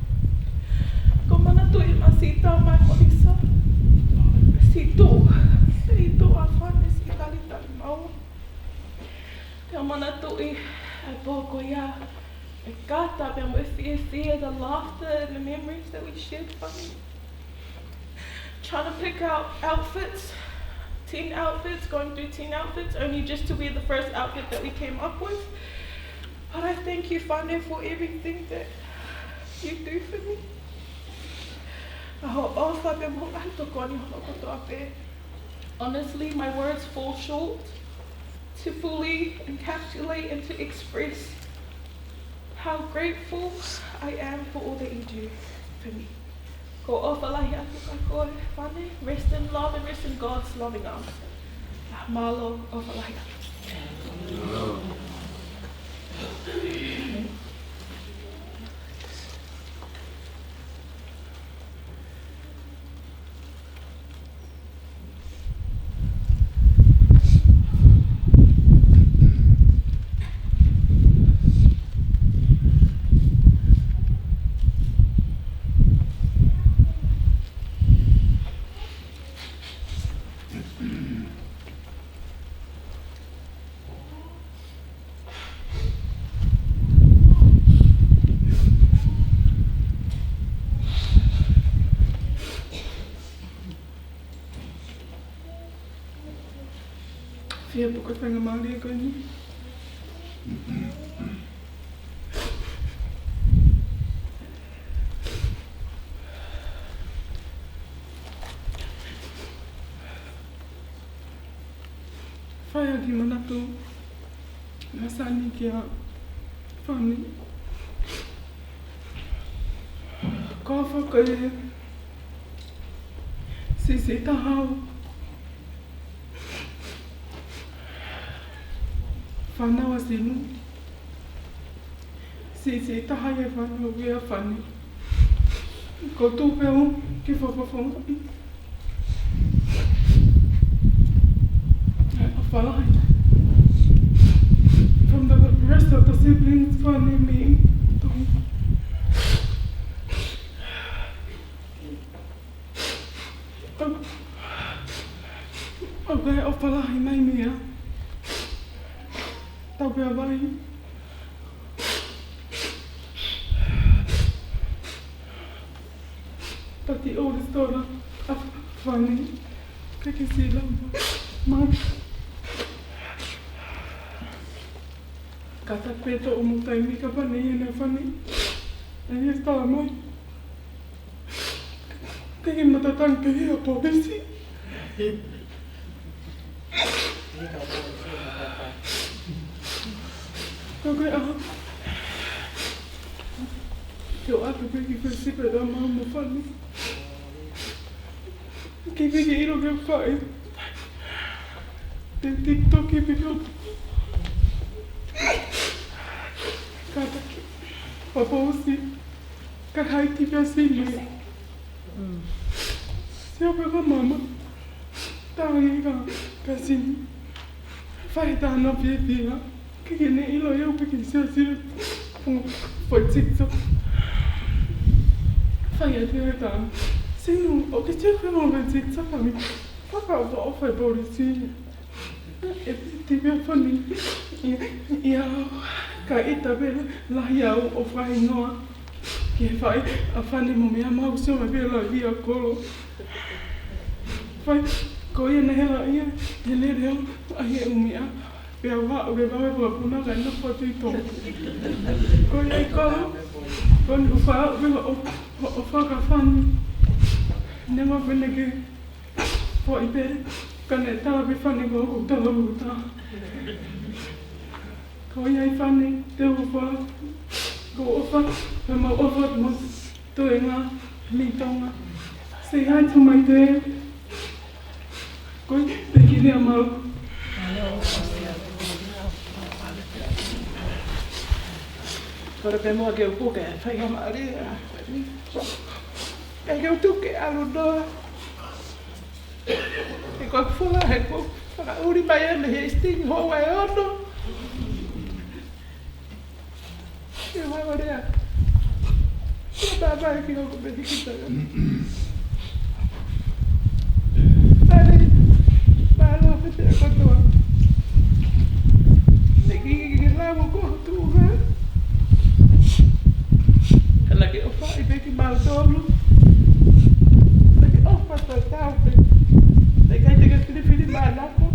ʻOku ou manatuʻi mai siʻi tau mai mo Lisa. Siʻi tuʻu. Siʻi tuʻu ʻa Fane, siʻi talitali maua. Pea manatuʻi e pō ko ia, e kata, pea mo e fiefia, the laughter and the memories that we shared, Fane. Trying to pick out outfits, ten outfits, going through ten outfits, only just to wear the first outfit that we came up with. But I thank you, Fane, for everything that you do for me. ʻA hoʻo ʻofa pea mo hoʻo ngaahi tokoni hono kotoa pē. Honestly, my words fall short to fully encapsulate and to express how grateful I am for all that you do for me. ʻOku ou ʻofa lahi atu kia koe, Fane. Rest in love and rest in God's loving arms. Mālō, ʻofa lahi atu. Fie puka faingamālie ko eni. Fai ʻaki manatu masani kia Fane. Ko e fakaʻi siʻisiʻi taha ʻo fānau ʻa Sinu. Siʻisiʻi taha ia ʻa e fānau ʻa Fane. ʻOku ou tuʻu pē au ke fakafofongaʻi. ʻOfa lahi. From the rest of the siblings, Fane, me, Tony. ʻOku ou ʻofa lahi mai mei ai. Tau pea vai. But the oldest daughter ʻa Fane, ʻikai ke sila mai. Kātaki pē toʻu mo e taimi ka Fane ʻi hena, Fane. ʻAi e tala mai. Kei matatangi pē ia ʻa e polisi. Ka ko e ʻaho ke ʻoatu pē ki he fesipe ʻa mau mo Fane. Kei pē ke ʻilo ke fai. Te TikTok pē ke ʻoatu. Kātaki. Papa ʻosi. Ka hai ki pea sini. Sio pē ka mama. Tangi ka, ka sini. Fai tā na pia pia. Ke ke ne ʻilo ia pē ke sio sio. Fai TikTok. Fai atu e tā. Tinu, ʻoku ke teu ke mo me titaka mi. Fakaʻofoʻofa e polisi. ʻE piti pē Fani. ʻIa, ʻia, ka ʻita pē lahi au ʻo fakahingoa. Ke fai ʻa Fani mo meʻa mau sio mai pē la ia kolo. Fai, ko ia naʻe hela ia, he lele au, ʻa he ʻumia. Pea ua, ʻo ke mawe kua puna ka ina kua tui tō. Ko ia i kolo, ko ni ufa, ua o, o, o faka Fani. Neongo pē naʻe ke foʻi pē, ka ne tala pē Fani ko hoku tala uta. Ko ia i Fani, te u ʻofa, ko ʻofa, pea mau ʻofa mo toenga, mi Tonga. Say hi to my dad. Ko ia, te kile a mau. Kore pē mo ke upu ke, fai ha maʻali, a, koe ni. Ke ke utu ke alu noa. He ko e fula, he ko e fakaʻuli mai ʻe mei he Hastings, hoa ʻe ono. Ke ua ʻo lea. Ko e pāpā ki hoku pē hiki taga. Pare, mālō pē te kotoa. Te ki, ki, ki, la mo ko tu, ha? Ka la ke ʻofa ʻi pē ki mautolu. La ke ʻofa tatau pē. Te kai te ke filifili mānako.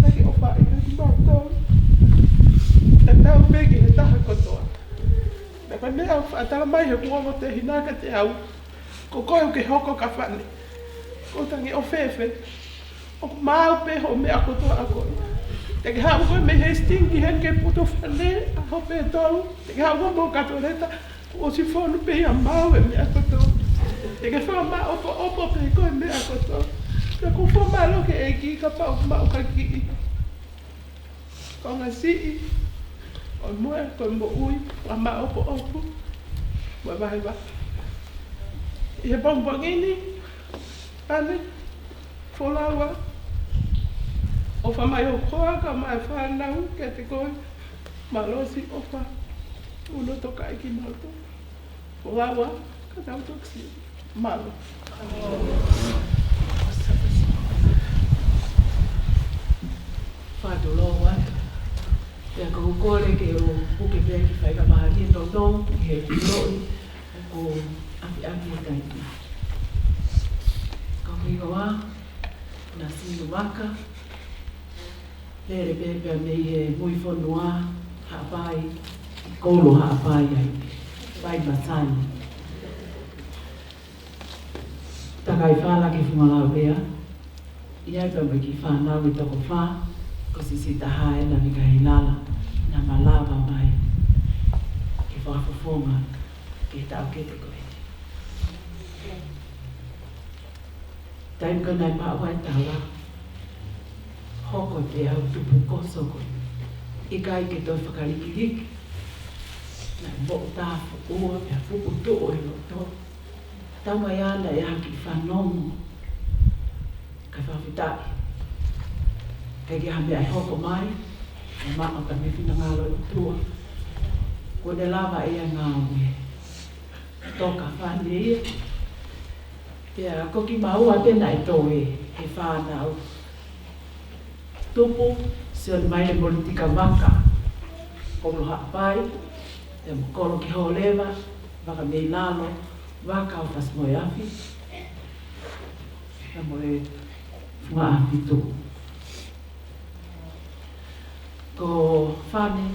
La ke ʻofa ʻi pē ki mautolu. Tatau pē ki he taha kotoa. Pea ko e meʻa ʻoku faʻa tala mai he kuonga te hina ka te au. Ko koe ʻoku ke hoko ka Fani. Ko tangi ʻo fēfē. ʻOku maau pē hoʻo meʻa kotoa ʻa koe. Te ke haʻu koe mei Hastings ki heni ke putu Fani, ʻaho pē tolu. Te ke haʻu koe mo Katoleta, ʻosi fonu pē ia maau e meʻa kotoa. Te ke fakamāʻopoʻopo pē koe meʻa kotoa. Pea ʻoku ou fakamālō ki he ʻEiki kapau ʻoku maʻu ha kiʻi konga siʻi ʻo e moʻui, ko e moʻui fakamāʻopoʻopo mo e vahevahe. ʻI he pongipongi ni, Fani, folau ā, ʻofa mai hoku hoa kae ʻumaʻā e fānau kiate koe, mālō siʻi ʻofa, ʻuno tokaʻi kimautolu. Folau ā, ka tau toki sio. Mālō. Fakatulou ā. Pea ʻoku ou kole ke u puke pē ki he faingamālie ʻoku ou ʻi he ʻiloʻi ʻoku ʻapiʻapi e taimi. Ko e hingoa, Nasinu Vaka, lele pē pea mei he Muifonua, Haʻapai, Kolo Haʻapai ai, Vai Masani. Takai fala ki Fungalaulea, ʻi ai pē mo e kiʻi fānau ʻe toko fā, ko Sisita Hae na mi ka hilala, na malava mai, ke fakafofonga, ke tau ke te koe. Taimi ko ē naʻe maʻu ai e tala, hoko pē au tupukoso ko ē. ʻIkai ke toe fakalikiliki. Naʻe moʻutāfuʻua pea puputuʻu e loto. Tau mai ana e haki fanongo. Ka fakafetaʻi. ʻIkai ke ha meʻa ʻe hoko mai. ʻE maʻu ka mei he finangalo ʻo e ʻOtua. Kuo ne lava ʻe ia ngāue. Toka Fani ia. Pea ko kimaua pē naʻe toe he fānau. Tupu, Sione Maile Molitika Vaka, Kolo Haʻapai, pea mo Kolo Kiholeva, Vaka mei Lalo, Vaka ʻo Fasi mo e Afi, pea mo e Funga Afi Tuʻu. Ko Fani,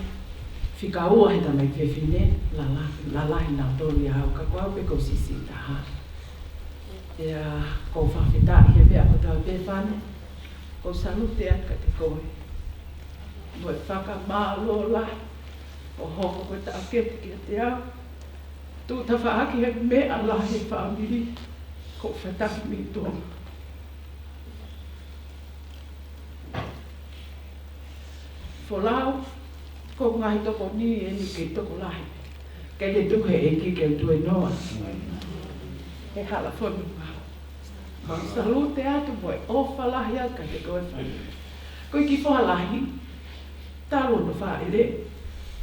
fika ua he tamaiki fefine, lala, lalahi nautolu ʻia au, ka ko au pē ʻoku ou siʻisiʻi taha. Pea ʻoku ou fakafetaʻi he meʻa kotoa pē Fani, ʻoku ou salute atu kiate koe. Mo e fakamālō lahi, ʻo hoko ko e taʻokete kiate au. Tuʻu tafaʻaki he meʻa lahi he fāmili, ʻoku ou fakataki mei Tonga. Folau, ko e ngaahi tokoni eni kei tokolahi. Kei te tuku he ʻEiki ke u tuenoa. He hala fonua. Mau salute atu mo e ʻofa lahi atu kiate koe Fani. Ko e kiʻi foha lahi, talu hono fāʻele,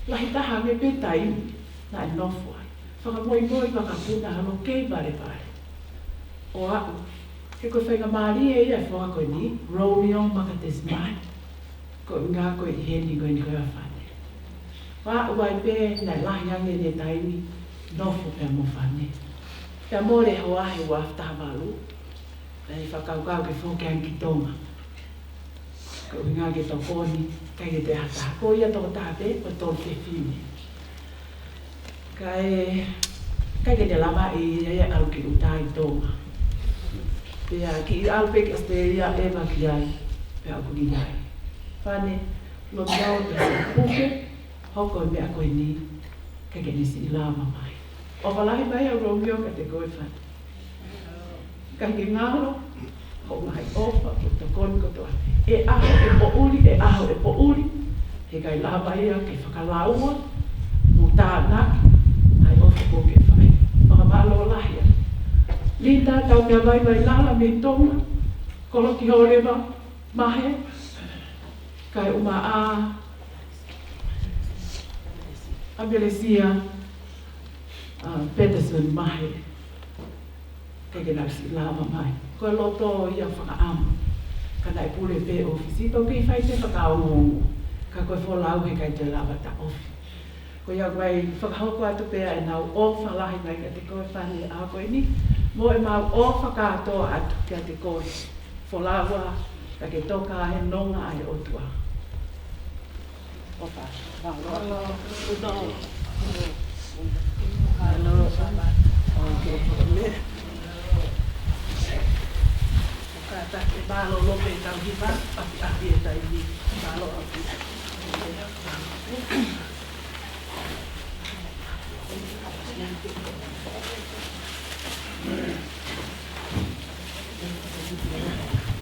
lahi taha ange pē taimi naʻe nofo ai. Fakamoimoi vakapuna hano kei valevale. ʻO aʻu, he ko e faingamālie ia e foha ko eni, Romeo Makatesimahe. Ko e ʻuhinga ko e ʻi heni ko eni ko e ʻa fānau. ʻO aʻu ai pē naʻe lahi ange ʻene taimi, nofo pea mo fānau. Pea mole hoa he ua afe taha valu. Naʻe fakakaukau ke foki ange ki Tonga. Ko e ʻuhinga ke tokoni, ʻikai ke toe ha taha. Ko ia tokotaha pē, ko e tolu fefine. Kae, ʻikai ke ne lava ʻe ia ia ʻalu ki ʻuta ʻi Tonga. Pea kiʻi ʻalu pē ki ʻAositelēlia ʻeva ki ai, pea ʻoku ʻi ai. Fānau, Romeo pea siʻi puke, hoko e meʻa ko eni, ʻikai ke ne siʻi lava mai. ʻOfa lahi mai ʻa Romeo kiate koe fānau. Kae ke ngalo, hoʻo ngaahi ʻofa, ko e tokoni kotoa. ʻE ʻaho ʻe poʻuli, ʻe ʻaho ʻe poʻuli, heʻikai lava ia ke fakalaua, mo tānaki, ʻa e ʻofa kuo ke fai. Fakamālō lahi ā. Linda Taumeavaivai Lala mei Tonga, Koloki Holeva Mahe, kae ʻumaʻā ʻa Melesia, ʻa Peterson Mahe. ʻIkai ke nau siʻi lava mai. Ko e loto ia fakaʻamu. Ka naʻe pule pē ʻōfisi, toki fai pē fakaongoongo. Ka ko e folau heʻikai toe lava taʻofi. Ko ia ʻoku ou fakahoko atu pē ʻa ʻenau ʻofa lahi mai kiate koe fānau ʻa ko eni. Mo ʻemau ʻofa kātoa atu kiate koe. Folau ā, ka ke toka he nonga ʻa e ʻOtua. ʻOfa, mālō. Mālō. Mālō. Kātaki, mālō Lope, tau hiva, ʻapi, ʻapi e taimi. Mālō, ʻapi.